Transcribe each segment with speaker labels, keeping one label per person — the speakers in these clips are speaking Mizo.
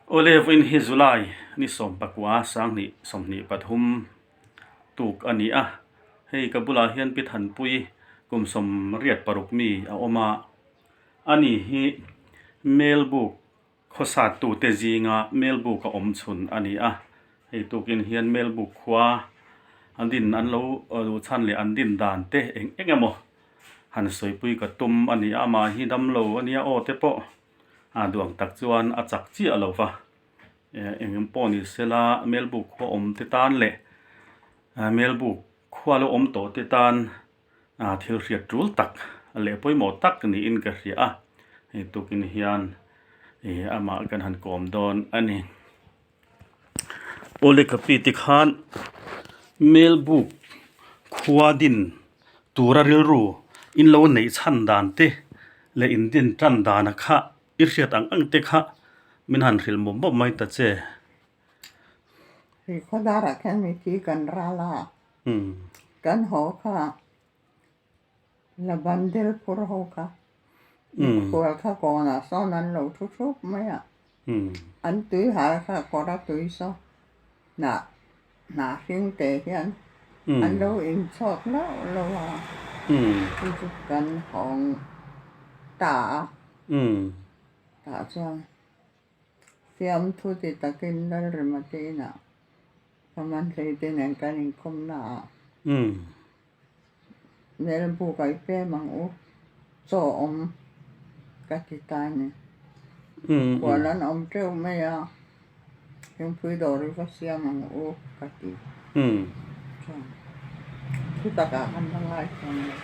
Speaker 1: Awle vawiin hi July ni 19 2023 tuk a ni a, hei ka bulah hian Pi Thanpui kum 86 mi a awm a, ani hi Melbuk Khawsattu te zinga Melbuk a awm chhun a ni a, hei tukin hian Melbuk khua an din an lo duh chhan leh an din dan te eng eng emaw han sawipui ka tum a ni a, amah hi damlo a nia aw te pawh a duang tak chuan a chak chiah lo va, eng pawh ni sela Melbuk khua awm te tan leh Melbuk khua lo awm tawh te tan Ah thil hriat tul tak leh pawimawh tak niin ka hria a, hei tukin hian ih amah kan han kawm dawn a ni. Awle ka pi te khan Melbuk khua din tura rilru in lo neih chhan dan te leh in din tan dana kha i hriat ang ang te kha min han hrilh mawp mawp mai ta che.
Speaker 2: Hei khawdarah khian mithi kan ral a. Kan haw kha la bandel phur ho kha mikhual kha kawnah sawn an lo thu thup mai a, an tui hal kha kawra tui saw hnah hnah hring te hian an lo inchhawk lauh lauh a, chu chu kan hawng ta a, tah chuan Fiamthu ti takin Lalrema te inah ka manhlei te nen kan inkawmna ah Melbu ka i pem ang u, chaw awm ka ti ta a ni. Khual an awm teuh mai a, thingpui dawr i va siam ang u ka ti. Chuan thu takah kan la ngaithla lo.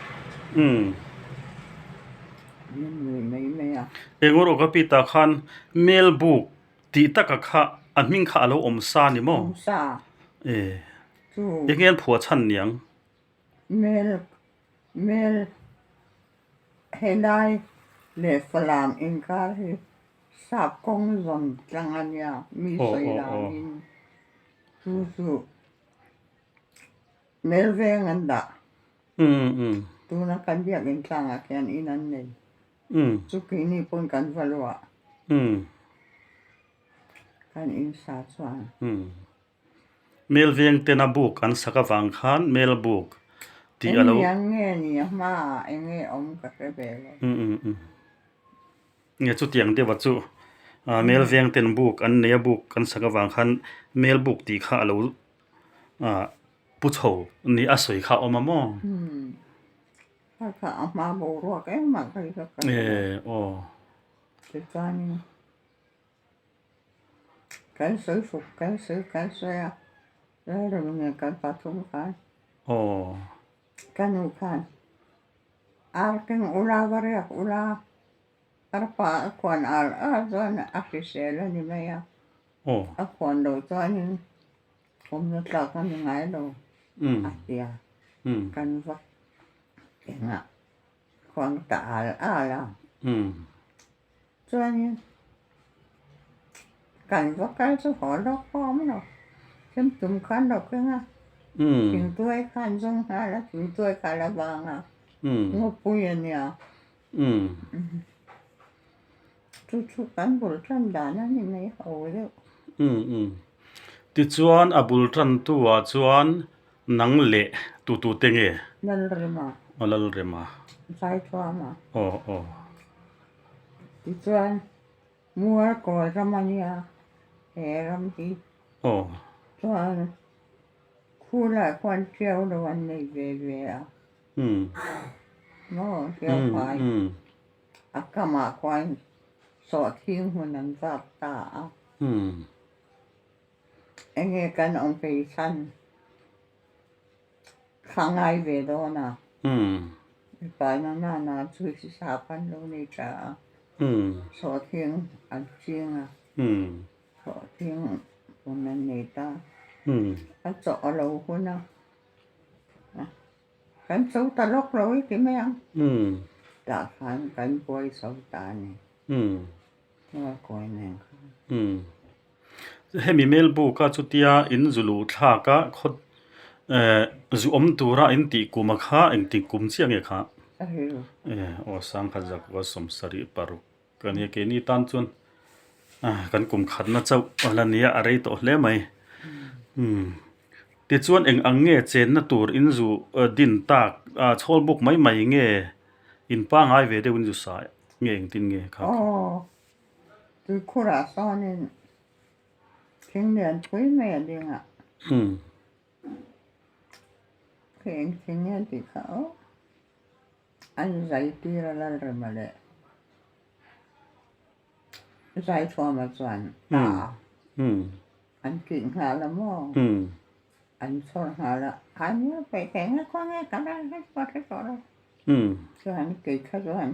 Speaker 2: Min nui mai mai a.
Speaker 1: Eng rawh ka pi ta khan Melbuk tih taka kha a hming kha a lo awm sa ni maw?
Speaker 2: Awm sa.
Speaker 1: E.
Speaker 2: Chu.
Speaker 1: Eng nge an phuah chhan niang?
Speaker 2: Mel Mel helai leh Falam inkar hi sap kawng zawn tlang a nia mi sawi danin chu chu Mel veng an dah. Tuna kan biakinn tlangah khian in an nei. Chu keini pawn kan va luah. Kan in sa chuan.
Speaker 1: Mel veng tena buk an sak avang khan mel buk tih a lo.
Speaker 2: Eng lian nge ni a hmaah eng nge awm ka hre ve lo.
Speaker 1: Nge chutiang deuha chu mel veng ten buk an nei a buk an sak avang khan mel buk tih kha a lo Pu chho ni a sawi kha a awm a maw?
Speaker 2: Umm kha kha a hma boruak engmah kha hi ka kal lo.
Speaker 1: E aw.
Speaker 2: Tichuanin kan sawi fuk kan sawi kan sawi a, Lalrem nen kan pathum khan.
Speaker 1: Aw.
Speaker 2: Ka nu khan ar keng ula va riak ula, arpa a khuan ar ar chuan a hrisel a ni mai a, a khuan loh chuanin Awmna tlak a ni ngai lo a ti a, kan va engah khuang ta al al a. Chuanin kan va kal chu haw lawk pawh a awm lo, thim tum khan lo keng a, thingtuai khan zawng nghal a, thingtuai kha a la vang a, ngawpui a nia. Chu chu kan bul tan dan a ni mai ho deuh.
Speaker 1: Tichuan a bul tantu ah chuan nang leh tu tu te nge?
Speaker 2: Lalrema.
Speaker 1: Aw Lalrema.
Speaker 2: Zaithuama.
Speaker 1: Aw aw.
Speaker 2: Tichuan Mualkawi ram a nia he ram hi.
Speaker 1: Aw.
Speaker 2: Chuan khulai khuan ṭiau lo an nei ve ve a. Maw ṭiau phai. A kamah khuan sawhthing hmun an vak ta a. Enge kan awm phei chhan kha ngai ve dawn a. Mipa na nana chu sap an lo nei tha a. Sawhthing an ching a. Sawhthing hmun an nei ta. A chawh a lo hun a. Kan cho ta lawk lo i ti mai ang. Tah khan kan buai chho ta a ni. Mualkawi nen khan.
Speaker 1: Hemi Melbuk a chutia in zu luh thlak a khaw zu awm tura in tih kum a kha engtik kum chiah nge kha? Aw 1976 ka nia keini tan chuan. Kan kum khatna chauh a la nia a rei tawh hle mai. Umm tichuan eng ang nge chenna tur in zu din tak chhawl buk mai mai nge in pangai ve deuh in zu sa nge engtin nge kha.
Speaker 2: Aw tuikhurah sawnin thing lian pui mai a ding a. Khi engtin nge tih kha aw. An zai tir a lal rem a leh. Zai thuama chuan ta an kih nghal a maw? An chhawr nghal a, An nge peih thei nge khaw nge ka ral hret pawh hre tawh lo. Chuan kei kha chuan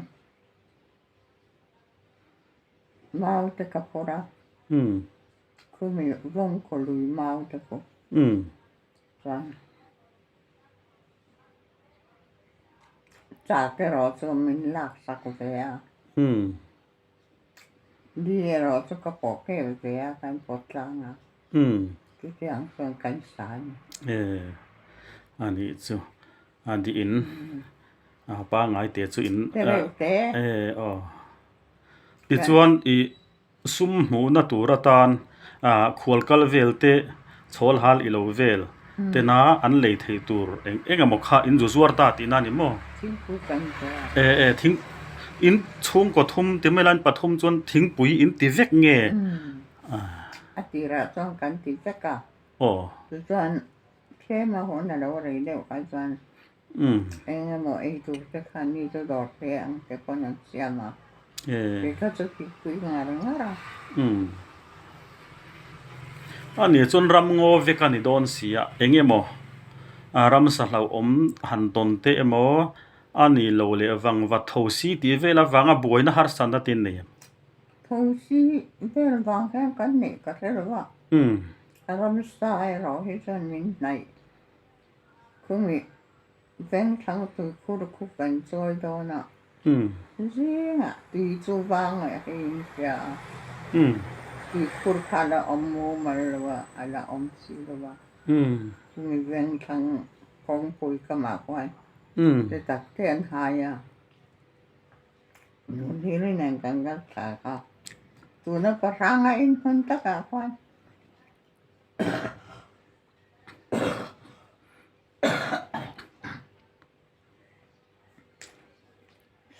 Speaker 2: mau te ka phawrh a, khumi vawngkaw lui mau te pawh chuan. Chak erawh chu min laksak ve a. Di erawh chu ka pawh kel ve a, kan pawt tlang a. Chutiang chuan kan sa a ni.
Speaker 1: E, a nih chu. A di in a pangai te chu in.
Speaker 2: Te reuh te.
Speaker 1: E aw. Tichuan i Sum hmuhna tur atan khual kal vel te, chhawl hal i lo vel tena an lei theih tur eng eng emaw kha in zu zuar ta tihna a ni maw?
Speaker 2: Thingpui kan zuar.
Speaker 1: E e thing in chhungkaw thum ti mai lain pathum chuan thingpui in ti vek nge?
Speaker 2: A tirah chuan kan ti vek a.
Speaker 1: Aw.
Speaker 2: Tichuan tlema hun a lo rei deuh kha chuan Eng emaw ei tur te khan mi chu dawr te ang te pawn an siam a, kei kha chu thingpui ngar ngar a.
Speaker 1: A nih chuan ram ngaw vek a ni dawn si a, eng emaw ramsa hlauhawm han tawn te emaw a nih loh leh vang va tho si tih vel avanga buaina harsatna te an nei em?
Speaker 2: Tho si vel vang hian kan neih ka hre lo a, ramsa erawh hi chuan min hnaih. Khumi vengthlang tuikhur khu kan chawi dawn a, zingah tui chu vang leh hei in hria a, tuikhur kha a la awm mumal lo a, a la awm si lo a, chumi vengthlang kawngpui kamah khuan te tak te an hai a, Nunhili nen kan kal thlak a, tuna pahranga inhmun takah khuan.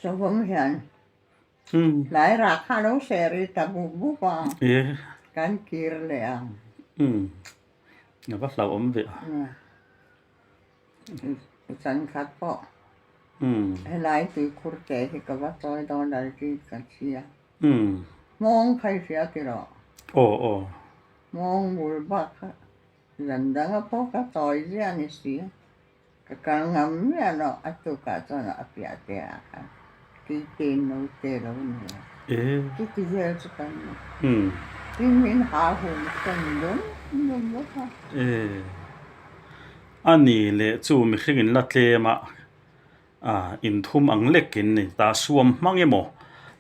Speaker 2: Savawm hian tlai rah kha lo ser i ta buk buk a, kan kir leh ang.
Speaker 1: A va hlauhawm ve a.
Speaker 2: Chan khat pawh helai tuikhur te hi ka va chawi dawn lo tih ka hria. Hmawng kha i hria tiraw?
Speaker 1: Aw aw.
Speaker 2: Hmawng bul bak kha zan danga pawh ka chawi ziah a ni si. Ka kal ngam miah lo a tukah chuan a piah te ah khan tuite naute lo ni a. Chuti vel chu kan ni. Tin min ha hum sawn dum dum bawk a.
Speaker 1: A ni leh chu mihring in la tlem a, inthum ang lek in ni ta suam hmang emaw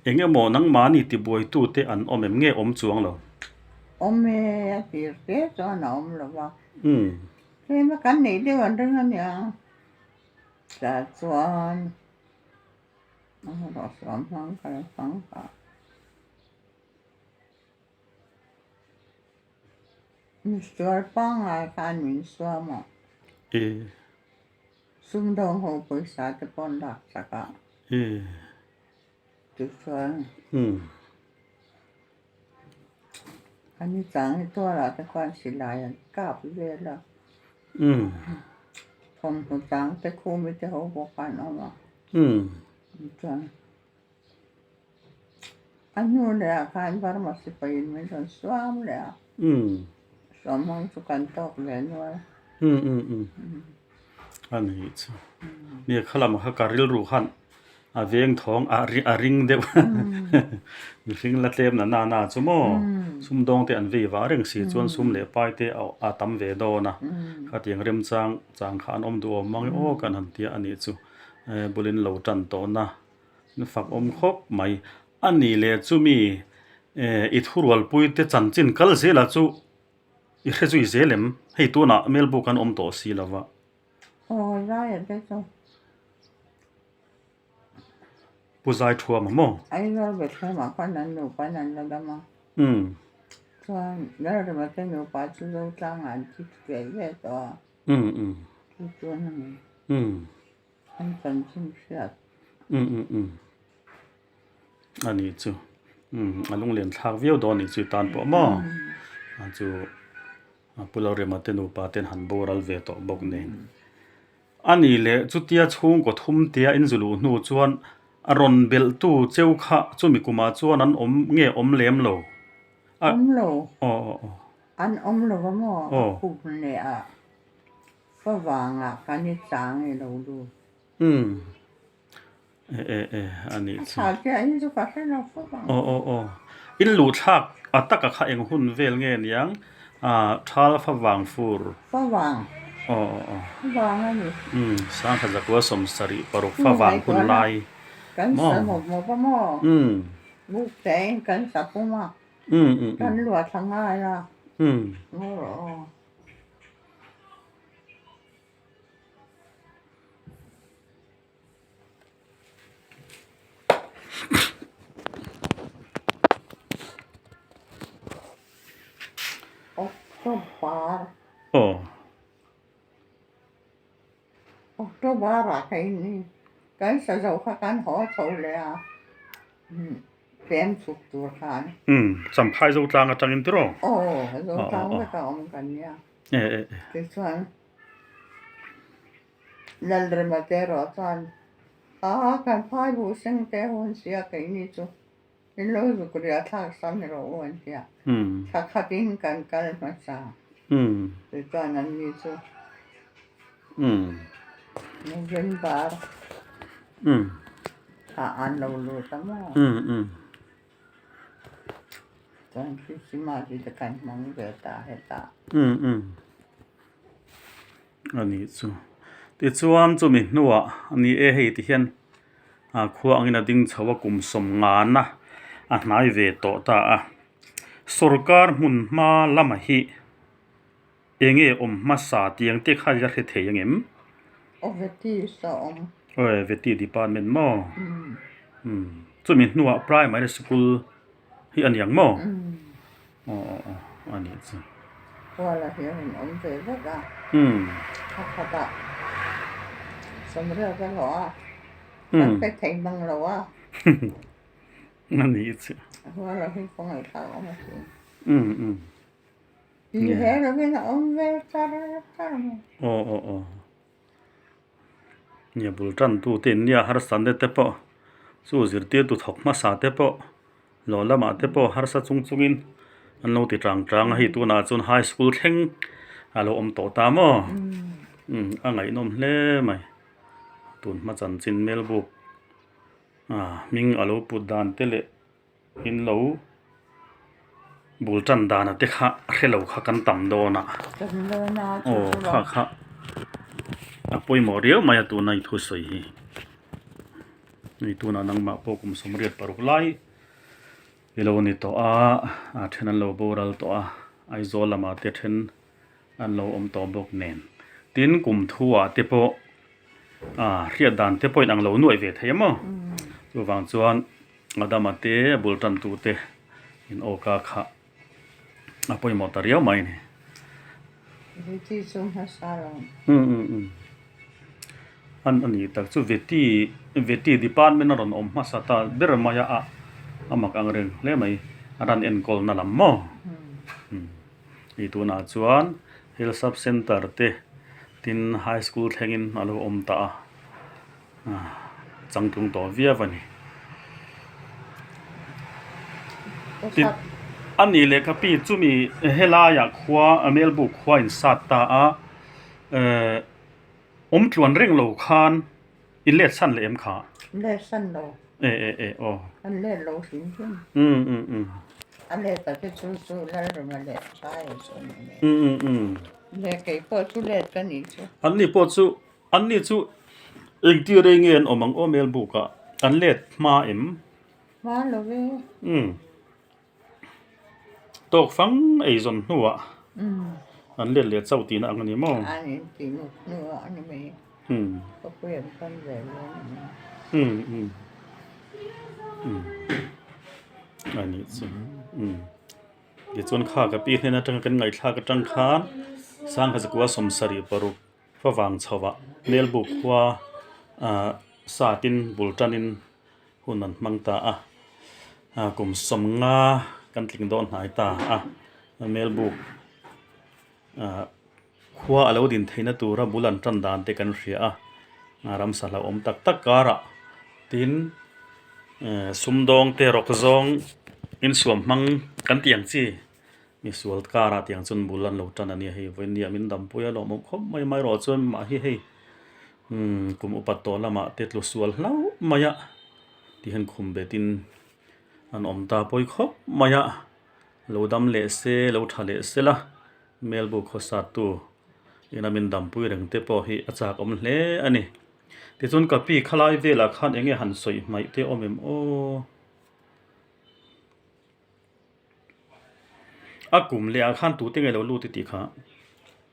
Speaker 1: eng emaw nangmahni tibuaitu te an awm em nge awm chuang lo?
Speaker 2: Awm e, a tir te chuan a awm lo va. Tlem a kan neih deuh an ring a nia. Tah chuan a suam hmang ka lo hmang pah. Misual pangngai khan min suam a. Sumdawng ho pawisa te pawh an lak chak a. Tichuan a ni chang hi tualah te khuan silai an kap vel a. Thawmhnaw chang te khumi te ho bawk an awm a. Tichuan. A hnu leh ah khan Burma sipai in min rawn suam leh a, suam hmang chu kan tawk ve nual.
Speaker 1: A ni chu. Nia kha lamah kha ka rilru khan a veng thawng a a ring deuh mihring la tlem na na na chu maw sumdawng te an vei vah reng si chuan sum leh pai te a tam ve dawn a khatiang remchang chang kha an awm duh awm mang e aw kan han tia a nih chu bulin lo tan tawhna. Na fak awm khawp mai. A nih leh chumi i thurualpui te chanchin kal zela chu i hre zui zel em? Hei tunah Melbourne an awm tawh si lo va.
Speaker 2: Aw zai a te chu.
Speaker 1: Pu zai thuam a maw?
Speaker 2: Aizawl Bethlehem ah khan an nupa in an la dam a. Chuan Lalrema te nupa chu Zotlangah an thi ve ve tawh a. Chu chuan a ni. An chanchin hriat.
Speaker 1: A ni chu a lunglen thlak viau dawn a nih chu i tan pawh maw a chu Pu Lalrema te nupa ten han boral ve tawh bawk nen. A ni leh chutia chhungkaw thum tia in zu luh hnu chuan a rawn belh tu cheu kha chumi kumah chuan an awm nge awm lem lo?
Speaker 2: Awm lo. Aw aw aw. An awm lo va maw? A khum leh a favangah kan i chang i lo lut.
Speaker 1: Umm. E e e a nih chu.
Speaker 2: A thla chiah in chu ka hre lo fawp ang.
Speaker 1: Aw aw aw. In luh thlak a taka kha eng hun vel nge niang ah thal favang fur.
Speaker 2: Favang.
Speaker 1: Aw aw aw.
Speaker 2: Favang a ni.
Speaker 1: Umm sangha zakua 76 favang hun lai.
Speaker 2: Kan sa mawp mawp a maw?
Speaker 1: Umm.
Speaker 2: Buk te in kan sa pum a.
Speaker 1: Umm umm.
Speaker 2: Kan luah thla ngai a.
Speaker 1: Umm.
Speaker 2: Ngaw rawh aw. October October ah kha in kan sa zo kha kan haw chho leh a pem chhuk tur khan.
Speaker 1: Champhai Zotlang atangin tiraw?
Speaker 2: Aw Zotlang vek a awm kan nia. Tichuan. Lalrema te erawh chuan, A, kan phai buh seng te hun sia keini chu in lo zuk riah thlak sam rawh u an ti a. Thla khatin kan kal hmasa. Tichuan an ni chu November thla an lo lut a maw? Chuan Christmas hi te kan hmang ve ta hetah.
Speaker 1: A nih chu. Tichuan chumi hnuah a ni e hei ti hian ah khua angin a ding chho a kum sawm ngana a hnai ve tawh ta a. Sorkar hmun hma lamah hi eng nge awm hmasa tiang te kha ila hre thei ang em?
Speaker 2: Aw veti sa awm.
Speaker 1: Aw veti department maw? Umm chumi hnuah primary school hi a ni ang maw? Aw aw aw a nih chu.
Speaker 2: Kuala hi a rawn awm ve vek a. A khatah sawmriat a hlawh a, kan pe thei mang lo a.
Speaker 1: A nih chu.
Speaker 2: Kuala hi kawngaihthlak awm a si. Ti he lovin a awm ve char char mai.
Speaker 1: Aw aw aw. Nia bul tantu te in nia harsatna te pawh chu zirtirtu thawk hmasa te pawh lo lamah te pawh harsa chung chungin an lo ti tang tang a hei tunah chuan high school thleng a lo awm tawh ta maw umm a ngaihnawm hle mai tun hma chanchin melbuk ah hming a lo put dan te leh. In lo bul tan dana te kha hrelo kha kan tam dawn a aw kha kha a pawimawh riau mai a tuna i thusawi hi hei tunah nangmah pawh kum 86 lai i lo ni tawh a a then an lo boral tawh a Aizawl lamah te then an lo awm tawh bawk nen tin kum thu ah te pawh ah hriat dan te pawh in ang lo nuaih ve thei a maw chuvang chuan. Adama te a bul tantu te in awka kha a pawimawh ta riau mai a ni.
Speaker 2: Veti chu hmasa lo.
Speaker 1: Um um um. An a ni tak chu Veti Veti department a rawn awm hmasa ta ber mai a a a mak ang reng hle mai a ran enkawl na lam maw. Um. Hei tunah chuan Hill Sub Center te tin High School thlengin a lo awm ta a. Changtlung tawh viau a ni. A nih leh ka pi chumi helaiah khua Melbuk khua in sat ta a eh awm tluan reng lo khan in let san leh em kha?
Speaker 2: Let san lo.
Speaker 1: E e e aw.
Speaker 2: An let lo hrim hrim.
Speaker 1: Um um um.
Speaker 2: A let a te chu chu Lalrema leh Saia chu an ni.
Speaker 1: Um um um.
Speaker 2: Leh kei pawh chu let ka nih chu.
Speaker 1: An ni pawh chu An ni chu engtir rei nge an awm ang aw Melbuk ah an let hma em?
Speaker 2: Hma lo ve.
Speaker 1: Umm. Tawk fang ei zawn hnuah an let leh chauh tihna ang a ni maw?
Speaker 2: An in tih mut hnuah a ni mai.
Speaker 1: Umm.
Speaker 2: Khawpui an pan ve lo a ni mai.
Speaker 1: Umm umm. Umm. A nih chu. Umm. Tichuan kha ka pi hnen atanga kan ngaihthlak atang khan sangha zakua sawmsarih paruk favang chhoah Melbu khua ah satin bul tanin hun an hmang ta a, ah kum sawmnga kan tling dawn hnai ta a, Melbu ah khua a lo din theihna tura bul an tan dan te kan hria a, ramsa hlauhawm tak tak karah tin eh sumdawng te rawk zawng insuam hmang kan tih ang chi misual karah tiang chuan bul an lo tan a nia hei vawinia min dampui a lawmawm khawp mai mai erawh chuan mah hi hei umm kum upat tawh lamah te tlu sual hlauh mai a tihian khum betin an awm ta pawi khawp mai a lo dam leh se lo tha leh se la. Melbu khawsattu ina min dampui reng te pawh hi a chak awm hle a ni. Tichuan ka pi khalai velah khan eng nge han sawi hmaih te awm em aw. A kum leh ah khan tute nge lo lut i tih kha?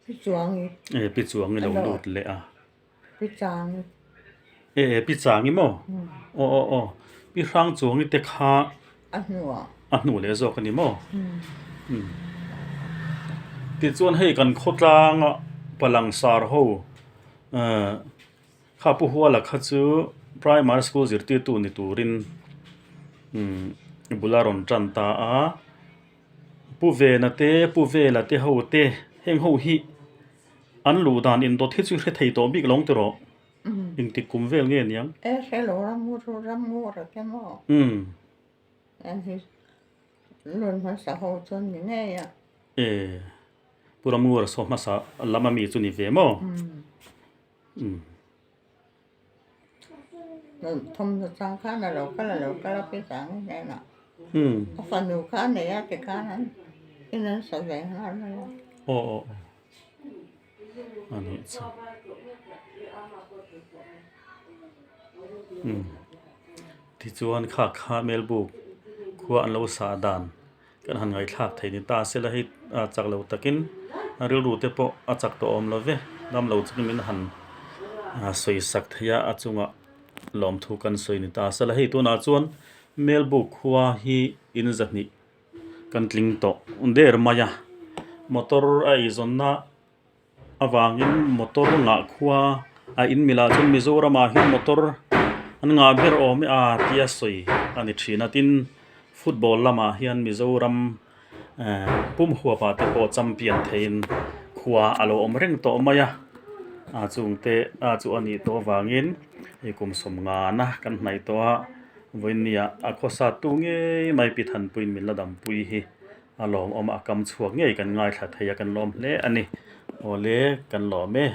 Speaker 2: Pi Chuangi.
Speaker 1: E Pi Chuangi lo lut leh a.
Speaker 2: Pi Changi.
Speaker 1: E e Pi Changi maw? Aw aw aw Pi Hrang Chuangi te kha
Speaker 2: a hnuah.
Speaker 1: A hnuh leh zawk a ni maw? Tichuan hei kan khawtlanga palang sar ho kha Pu Huala kha chu primary school zirtirtu ni turin bul a rawn tan ta a. Pu Vena te Pu Vela te ho te heng ho hi an luh dan indawt hi chu hre thei tawh bik lo ang tiraw? Engtik kum vel nge niang?
Speaker 2: E hre lo ram ngur ram ngur a te maw?
Speaker 1: Umm.
Speaker 2: An hi lun hmasa ho chuan ni ngei a.
Speaker 1: E Pu ram ngur a saw hmasa lam ami chu ni ve maw? Umm.
Speaker 2: Nun thum na chang khan a lo kal a lo kal a pi chang i hnenah.
Speaker 1: Umm.
Speaker 2: A fanu kha a nei a tikhan an in an sa ve nghal mai a.
Speaker 1: Aw aw aw. A nih chu umm tichuan kha kha Melbuk khua an lo sah dan kan han ngaihthlak thei ni ta se la hei a chak lo takin a rilru te pawh a chak tawh awm lo ve dam lo chungin min han sawi sak thei a a chungah lawmthu kan sawi ni ta se la hei tunah chuan Melbuk khua hi in zahnih. Kan tling tawh der mai a, motor a eizawnna avangin motor ngah khua a in milah chuan Mizoramah hian motor an ngah ber awm e a tia sawi a ni thin a tin football lamah hian Mizoram eh pum huapah te pawh champion theiin khua a lo awm reng tawh mai a a chungte a chu a nih tawh avangin hei kum sawmngana kan hnaih tawh a. Vawinia a khawsa tu ngei mai Pi Thanpuiin min la dampui hi a lawmawm a, a kam chhuak ngei kan ngaithla thei a, kan lawm hle a ni. Awle, kan lawm e.